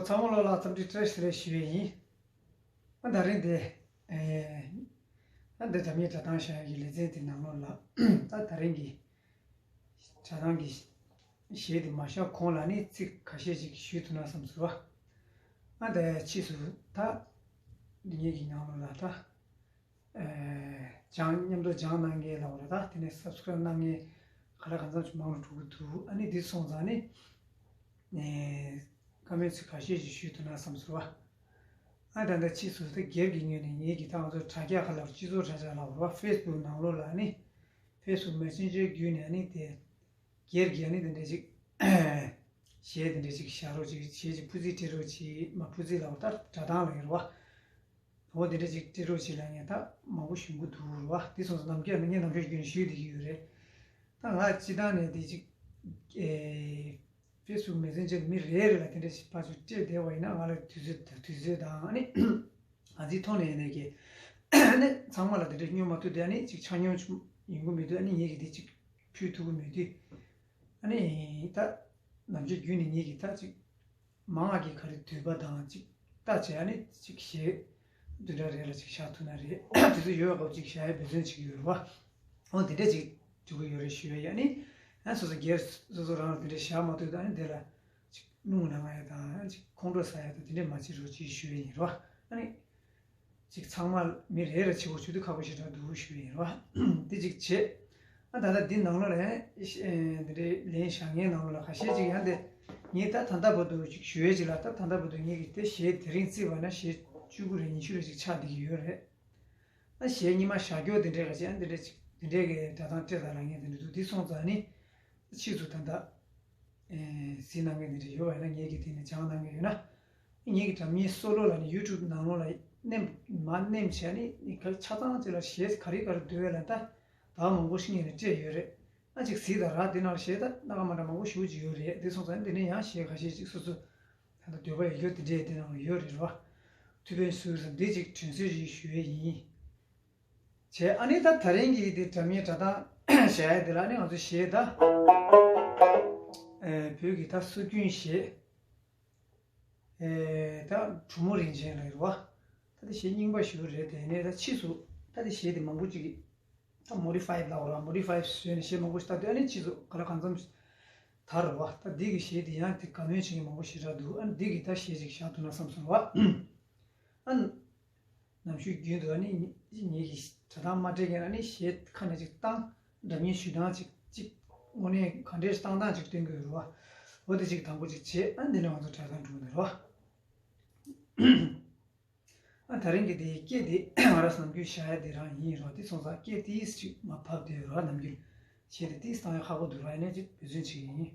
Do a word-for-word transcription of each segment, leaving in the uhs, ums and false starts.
ཚང་མ་ལོ་ལ་འཚམས་འདྲི་བཀྲ་ཤིས་བདེ་ལེགས་ཞུ་ཡས་ཡིན། ཨ་ད་རིང་དེ། ཨེ། ཨ་འདི་སྒྲ་སྙན་སྒྲ་གདངས་བཞག་ཡག་གི་ལེ་ཚན་དེ་ནང་ལོགས་ལ་ད་ད་རིང་གི་སྒྲ་གདངས་ཀྱི་གཞས་དེ་མ་བཞག་གོང་ལ་ནི་ཚིག་ཁ་ཤས་ཅིག་ཞུས་ཐུབ་ན་བསམ་སོང་བ། ཨ་ད་ཕྱིས་སུ་ད་འདི་ངེད་ཀྱི་ནང་ལོགས་ལ་ད། ཨེ། སྦྱང་མཉམ་དུ་སྦྱང་གནང་མཁན་ལབ་དགོས་རེད། ད་དེ་ནས་སབ་སི་ཀ་རབ་གནང་མཁན་ག་ལ་གང་འཚམ་ཅིག་མང་རུ་འགྲོ་གི་འདུག་ཨ་ནི་འདི་སོང་ཙང་ནི། ཨེ། བཀའ་མོལ་ཚིག་ཁ་ཤས་ཅིག་ཞུས་ཐུབ་ན་བསམ་སོང་བ། ཨ་ད་ལྟ་ཕྱིས་སུ་ད་སྒེར་གྱི་ངོས་ནས་ངེད་ཀྱི་ད་ང་ཚོ་དྲ་རྒྱ་ཁག་ལ་སྤྱི་ཚོགས་དྲ་རྒྱ་ལབ་དགོས་རེད་བ། ཕེ་སི་བུག་ནང་ལོགས་ལ་ནི། ཕེ་སི་བུག་མེ་སེན་ཇར་བརྒྱུད་ནས་ནི་དེ། སྒེར་གྱི་ཨ་ནི་དེ་འདྲ་ཅིག་གཞས་དེ་འདྲ་ཅིག་བཞག་རོགས་ཅིག་གཞས་ཅིག་སྤུས་ཚད་སྤྲད་རོགས་ཅིག་མ་སྤུས་ཚད་ལབ་དགོས་རེད། ད་སྒྲ་གདངས་ལབ་ཀྱི་རེད་བ། འོ་དེ་འདྲ་ཅིག་སྤྲད་རོགས་བྱེད་ལབ་མཁན་ད་མང་པོ་ཞུ་གི་འདུག་རེད་བ། དེ་སོང་ཙང་ནམ་རྒྱུན་ངས་ནམ་རྒྱུན་བརྒྱུད་ནས་ཞུས་བསྡད་ཀྱི་ཡོད་རེད། ད་ང་སྤྱིར་བཏང་ནས་དེ་ཅིག་ཨེ། ཕེ་སི་བུག་མེ་སེན་ཇར་མི་རེ་རེ་ལ་དེ་འདྲ་ཞིག་ཕར་ཚུར་སྤྲད་བསྡད་པ་ཡིན་ན་ང་ལ་དུས་ཚོད་དུས་ཚོད་དང་ཨ་ནི་ང་ཚོའི་ཐོག་ནས་ཡིན་ནའི་གི་ཨ་ནི་ཚང་མ་ལ་དེ་འདྲ་སྙོན་མ་ཐུབ་དུས་ཨ་ནི་ཅིག་ཆ་སྙོམས་ཡོང་གི་མི་འདུག་ཨ་ནི་ངེད་ཀྱིས་དེ་ཅིག་ཕུལ་ཐུབ་ཀྱི་མི་འདུག་ཨ་ནི་ད་ནམ་རྒྱུན་བརྒྱུད་ནས་ངེད་ཀྱིས་ད་ཅིག་མང་བ་གི་ག་རེ་འདུས་པ་དང་ཅིག་ལྟ་བྱས་ཨ་ནི་ཅིག་གཞས་བདུན་ཕྲག་རེ་ལ་ཅིག་བཞག་ཐུབ་ན་རེད། དུས་ཚོད་ཡོད་སྐབས་ཅིག་བཞག་ཡ་འབད་བརྩོན་བྱེད་ཀྱི་ཡོད་རེད་བ། འོ་དེ་འདྲ་ཅིག་འགྲོ་གི་ཡོད་རེད་ཞུ་ཡ་ཡིན། ཨ་ནི་ཨ་སོ་སོ་སྒེར་སོ་སོ་རང་ལ་དེ་འདྲ་བཞག་མ་ཐུབ་ད་ཨ་ནི་དེ་ལ་ཅིག་སྣུམ་ལངས་ཡ་དང་ཅིག་ཁོང་ཁྲོ་ཟ་ཡ་དང་དེ་འདྲ་མ་བྱེད་རོགས་ཅེས་ཞུ་ཡ་ཡིན་རེད་བ། ཨ་ནི། ཅིག་ཚང་མ་མི་རེ་རེ་བྱེད་དགོས་བྱེད་དུས་ཁག་པོ་ཞེ་དྲག་འདུག་ཞུ་ཡིན་རོ། འདི་ཅིག་བྱེད། ཨ་ད་ལྟ་འདི་ནང་ལོགས་ལ་འདི་འདྲའི་ལན་བཞག་མཁན་ནང་ལོགས་ལ་ཁ་ཤས་ཅིག་ཡང་དེ་ངས་ད་ད་ལྟ་བར་དུ་ཅིག་ཞུ་ཡས་ཅིག་ལ་ད་ད་ལྟ་བར་དུ་ངས་ཀྱི་དེ་གཞས་དེ་རིང་བརྩིས་པ་ན་གཞས་བཅུ་དགུ་རེ་ཉི་ཤུ་རེ་ཅིག་ཆགས་བསྡད་ཀྱི་ཡོད་རེད། ཨ་གཞས་རྙིང་མ་བཞག་རྒྱུ་དེ་འདྲའི་ཁ་ཤས་ཨ་འདི་འདྲའི་ཅིག་དེ་འདྲའི་གི་སྒྲ་གདངས་སྤྲད་ད་ལ་ངས་དེ་འདྲ་འདུག་འདི་སོང་ཙང་ནི་ཕྱིས་སུ་ད་ལྟ། ཨེ། གཟིགས་གནང་མཁན་དེ་འདྲ་ཡོད་པ་ཡིན་ན་ངེད་ཀྱི་དེ་ནས་སྦྱང་གནང་མཁན་ཡོད་ན། ངེད་ཀྱི་སྒྲ་སྙན་སོ་ལོ་ལ་ནི་ཡུ་ཊུབ་ནང་ལོགས་ལ་མནན་མ་མནན་བྱས་ནི་ནི་ག་ཆ་ཚང་ཅིག་ལ་གཞས་ག་རེ་ག་རེ་འདུག་པས་ལ་ད་ད་མང་པོ་ཞིག་ངས་ནི་སྤྲད་ཡོད་རེད། ཨ་ཅིག་གཟིགས་དང་ར་དེ་ནང་གཞས་ད་སྣ་ཁ་མ་འདྲ་མང་པོ་ཞེ་པོ་ཅིག་ཡོད་རེད། དེ་སོང་ཙང་དེ་ནས་ཡང་གཞས་ཁ་ཤས་ཅིག་སོ་སོ་ད་ལྟ་འདོད་པ་ཡོད་རྒྱུ་དེ་འདྲས་དེ་ནང་ལ་ཡོད་རེད་རོ། ཐུབ་པའི་ཟུར་དུ་འདི་ཅིག་དྲན་གསོ་ཞིག་ཞུ་ཡས་ཡིན། བྱས་ཨ་ནི་ད་ད་རིང་གི་དེ་སྒྲ་སྙན་སྒྲ་གདངས་བཞག་ཡ་དེ་ལ་ཨ་ནི་ང་ཚོ་གཞས་ད། ཨེ། བོད་ཀྱི་ད་སྲོལ་རྒྱུན་གཞས། ཨེ། ད་གྲོ་མོ་རིན་ཆེན་ལ་རེད་བ། ད་དེ་གཞས་རྙིང་པ་ཞིག་རེད་དེ་ནས་ད་ཕྱིས་སུ་ད་དེ་གཞས་དེ་མང་པོ་ཅིག་ད་མོ་ཌི་ཕའི་ལབ་ར་མོ་ཌི་ཕའི་བཟོས་ནས་གཞས་མང་པོ་ཞིག་ད་དེ་ཨ་ནི་ཕྱིས་སུ་ག་ལ་གང་འཚམ་ཞིག་ད་རེད་བ། ད་འདི་གི་གཞས་དེ་ཡང་དེ་དགའ་མོས་བྱེད་མཁན་མང་པོ་ཞིག་རག་འདུག་ཨ་ནི་འདི་གི་ད་གཞས་ཅིག་བཞག་ཐུབ་ན་བསམ་སོང་བ། ཨ་ནི། ནམ་ཞོགས་རྒྱུན་དུ་ཨ་ནི་ངེད་ཀྱིས་སྒྲ་གདངས་མ་སྤྲད་མཁན་ཨ་ནི་གཞས་ཁ་ནས་ཅིག་བཏང་། སྒྲ་སྙན་ཞུ་སྟངས་ཅིག་ཅིག་དངོས་གནས་ག་འདྲས་བཏང་སྟངས་ཅིག་སྟོན་གྱི་ཡོད་རེད་བ། འོ་དེ་ཅིག་དང་པོ་ཅིག་བྱེད། ཨ་ནི་ལས་ང་ཚོ་དྲ་ཐང་འགྲོ་གི་རེད་བ། ཨ་ད་རིང་གི་དེ་སྐད་དེ་ང་རང་ནམ་རྒྱུན་བཞག་ཡ་དེ་རང་ཡིན་རོ། དེ་སོང་ཙང་སྐད་ཏིས་ཅིག་མར་བབས་བསྡད་ཡོད་རེད་བ། ནམ་རྒྱུན་གཞས་དེ་ཏིས་བཏང་ཡ་ཁག་པོ་འདུག་ར། ཡིན་ནའི་ཅིག་འབད་བརྩོན་བྱེད་ཀྱི་ཡིན།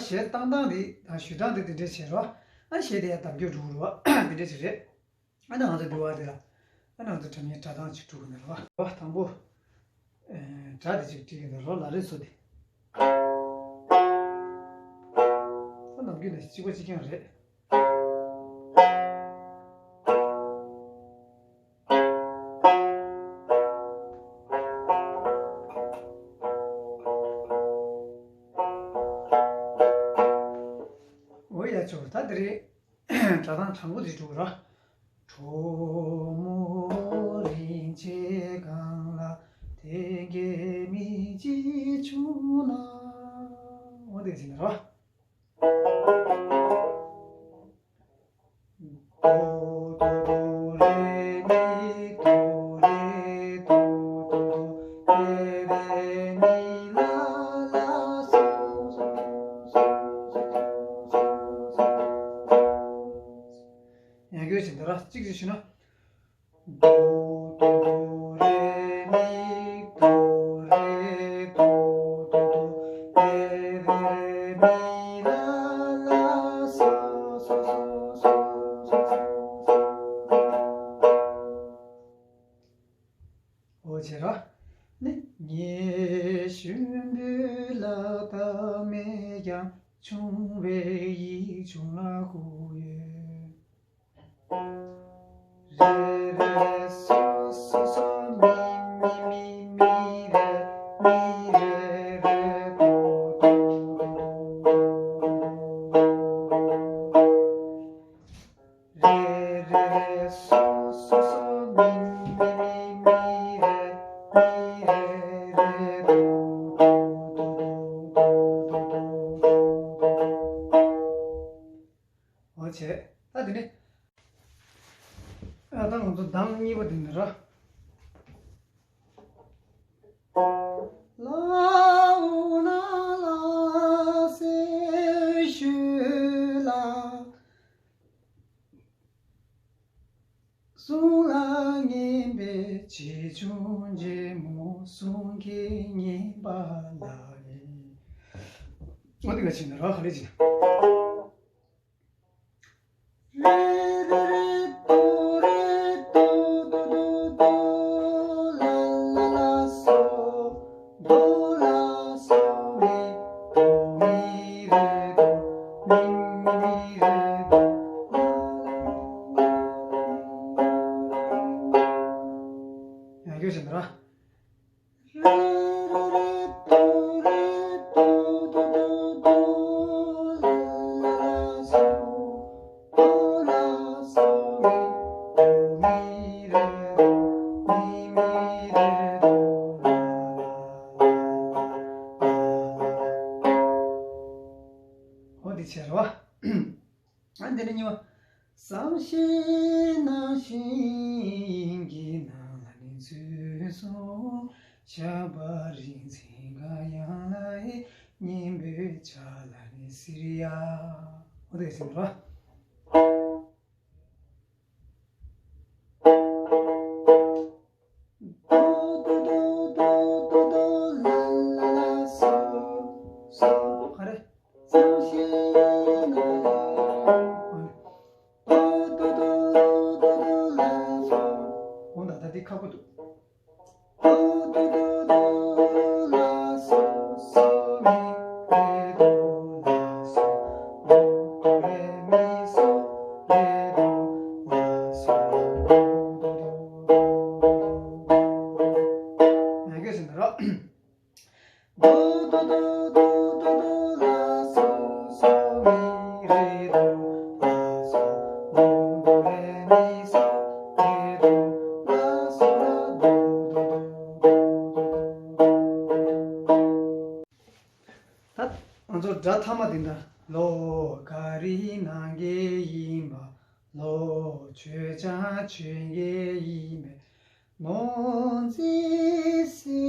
གཞས་བཏང་སྟངས་དེ་དང་ཞུ་སྟངས་དེ་དེ་འདྲས་བྱས་རོགས། ཨ་གཞས་དེ་ཡང་ལྡབ་སྐྱོར་འགྲོ་གི་རེད་བ། དེ་འདྲས་ཅིག་རེད། ཨ་ནི་ང་ཚོ་འབུལ་བ་དེ་ལ། ཨ་ནི་ང་ཚོ་སྒྲ་སྙན་སྒྲ་གདངས་ཅིག་འགྲོ་གི་ནི་རེད་བ། བ་དང་པོ། ཨེ། སྒྲ་དེ་ཅིག་བྲིས་གི་ནི་རོགས་ལ་རེ་སོ་དེ། ཨ་ནམ་རྒྱུན་ནས་གཅིག་པ་གཅིག་རྐྱང་རེད། འོ་ཡ་ཆོག་ད་དེ་རེད། སྒྲ་གདངས་དྲང་པོ་དེ་འགྲོ་ར། གྲོ་མོ་རིན་ཆེན་གང་ལ་དེ་གའི་མི་གཅིག་བྱུང་ན། འོ་དེ་ཟིན་ར། ཡང་སྐྱོར་བྱེད་འདི་ར་གཅིག་ཅིག་ཞུ་ན། འོ་བྱེད་ར། ནི། ངའི་གཞོན་པའི་ལག་རྟགས་མེད་ཀྱང་ཆུང་བའི་ཡིག་ཆུང་ལ་བསྐུར་ཡོད། རེ་རེ་སོ་སོ་སོ་མི་མི་མི་མི་རེ་མི་རེ་རེ་དོ་དོ་དོ་དོ། རེ་རེ་སོ་སོ་སོ་མི་མི་མི་མི་རེ་མི་རེ་རེ་དོ་དོ་དོ་དོ། འོ་བྱས། ད་དེ་ནས། ཨ་ད་ང་ཚོ་གདངས་གཉིས་པ་དེ་ནི་ར། ལ་འོ་ན་ལ་སེ་ཤུ་ལ། གསུང་ལ་སྙན་པའི་ཆེ་ཆུང་རྗེ་མོ་གསུང་མཁན་སྙན་པ་ལགས་ནི། འོ་དེ་ག་ཕྱིན་ན་ར་ག་རེ་བྱེད་ན། རེ་རེ་རེ་དོ་རེ་དོ་དོ་དོ་དོ་ལ་ལ་ལ་སོ། དོ་ལ་སོ་མི་དོ་མི་རེ་དོ་མི་མི་རེ་དོ་ལ་ལ། ཡང་སྐྱོར་བྱེད་འདི་ར། རེ་རེ་རེ་དོ་རེ་དོ་དོ་དོ་དོ་ལ་ལ་ལ་སོ། དོ་ལ་སོ་མི་དོ་མི་རེ་དོ་མི་མི་རེ་དོ་ལ་ལ་ལ་ལ། འོ་དེ་བྱས་ར་བ། ཨ་འདི་ནི་གཉིས་པ། བསམ་ཤེས་ནང་བཞིན་གྱི་ནང་ལ་ནི་འཛུལ་སོང་། ཞགས་པ་རིང་འཛིན་དཀར་ཡང་ལ་ཡི་སྙིང་པོའི་ཆ་ལ་ནི་སིར་ཡ། འོ་དེ་ཟིན་རོ། ག་རེ། འོ་ད་ད་འདི་ཁག་པོ་འདུག་ད་ང་ཚོ་སྒྲ་ཐ་མ་འདི་འདྲ། ལོ་ག་རི་ནང་གི་ཡིན་པ། ལོ་ཆོས་ཆང་ཆོས་གི་ཡིན་པས། ནོར་འཛིན་སེ་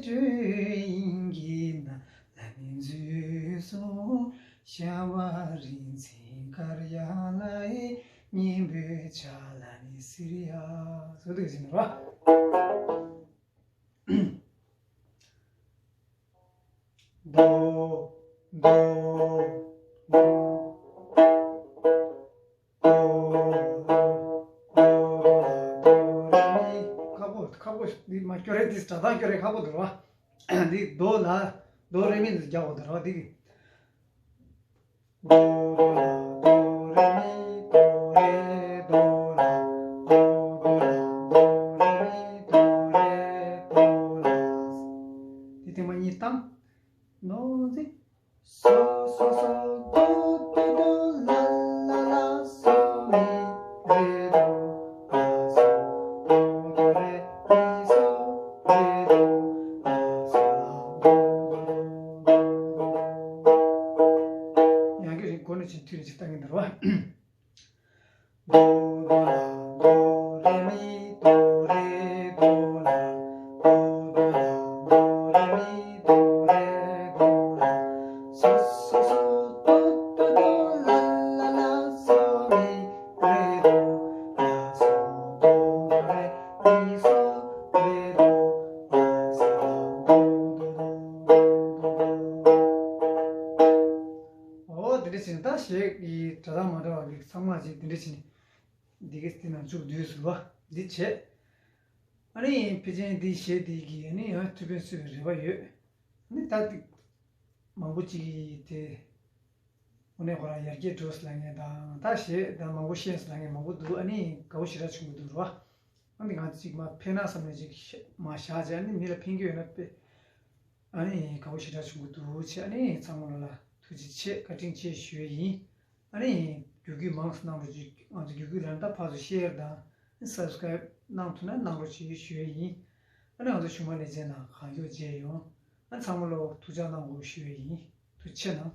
སྤྲོས་ཡིན་གྱི་ན་ལ་ནི་འཛུལ་སོང་། ཤ་བ་རིན་ཆེན་དཀར་ཡང་ལ་ཡི་སྙིང་པོའི་ཆ་ལ་ནི་སིར་ཡ། སོ་དེ་ཟིན་རོ། དོ། དོ། འདི་སྒྲ་གདངས་སྐྱོ་རེ་ཁག་པོ་འདུག་ར། འདི་རྡོ་ལ་རྡོ་རེ་མི་འདི་རྒྱག་དགོས་འདུག་ར་འདི་གི། རྡོ་ལ་རྡོ་རེ་མི་རྡོ་རེ་རྡོ་ལ། རྡོ་རྡོ་ལ་རྡོ་རེ་མི་རྡོ་རེ་རྡོ་ལ། འདི་ཐེངས་མ་གཉིས་བཏང་། ནོ་ཟི། སོ་སོ་སོ་དོ་དོ་དོ་ལ་ལ་ལ་སོ་མི་རེ་དོ་ལ་སོ་དོ་དོ་རེ་མི་སོ་རེ་དོ་ལ་སོ་ལ་དོ་དོ་དོ་དོ། ཡང་གི་རིང་སྒོ་ནས་ཅིག་མཐུད་ནས་ཅིག་བཏང་གི་འདུག་ར། རྡོ་རྡོ་ལ་རྡོ་རེ་མི་རྡོ་རེ་རྡོ་ལ། རྡོ་རྡོ་ལ་རྡོ་རེ་མི་རྡོ་རེ་རྡོ་ལ། སོ་སོ་སོ་དོ་དོ་དོ་ལ་ལ་ལ་སོ་མི་རེ་དོ་ལ་སོ་དོ་རེ་མི་སོ་རེ་དོ་ལ་སོ་དོ་དོ་དོ་དོ་དོ། འོ་དེ་འདྲ་བྱས་ནས་ད་གཞས་ཀྱི་སྒྲ་གདངས་མ་འདྲ་བ་གི་ཚང་མ་ཅིག་དེ་འདྲ་བྱས་ནས་འདི་གའི་དེ་ནང་བཅུག་བསྡུས་ཟེར་བ་འདི་བྱས། ཨ་ནི་ཕལ་ཆེར་འདི་གཞས་འདི་གི་ཨ་ནི་ཡང་ཐུགས་ཕན་གསོས་པའི་རེ་བ་ཡོད། ཨ་ནི་ད་འདི་མང་པོ་ཅིག་གིས་དེ་དངོས་གནས་ཁོ་རང་ཡར་རྒྱས་འགྲོ་ཟེར་ལབ་མཁན་དང་ད་གཞས་ད་མང་པོ་ཤེས་ཟེར་ལབ་མཁན་མང་པོ་འདུག་ཨ་ནི་དགའ་བོ་ཞེ་དྲག་བྱུང་གི་འདུག་ར། ཨ་ནི་ང་ཚོ་ཅིག་མར་ཕེབས་ན་བསམ་ནས་ཅིག་མར་བཞག་བྱས་ཨ་ནི་མི་ལ་ཕན་གྱི་ཡོད་ན་དཔེ། ཨ་ནི་དགའ་བོ་ཞེ་དྲག་བྱུང་གི་འདུག་བྱས་ཨ་ནི་ཚང་མ་ལ་ཐུགས་རྗེ་ཆེ་བཀའ་དྲིན་ཆེ་ཞུ་ཡས་ཡིན། ཨ་ནི་བརྒྱུད་སྐུལ་མང་ཙམ་གནང་རོགས་གྱིས། ང་ཚོ་བརྒྱུད་སྐུལ་ལ་ད་ཕར་ཚུར་ཤེར་དང་སབ་སི་ཀ་རེབ་གནང་ཐུབ་ན་གནང་རོགས་གྱིས་ཞུ་ཡས་ཡིན། ཨ་ནི་ང་ཚོ་གཞུག་མ་ལས་བྱེད་ནང་གང་མགྱོགས་མཇལ་ཡོང་། ཨ་ཚང་མ་ལ་ཐུགས་ཅག་གནང་དགོས་ཞུ་ཡས་ཡིན། ཐུགས་རྗེ་ཆེ་གནང་།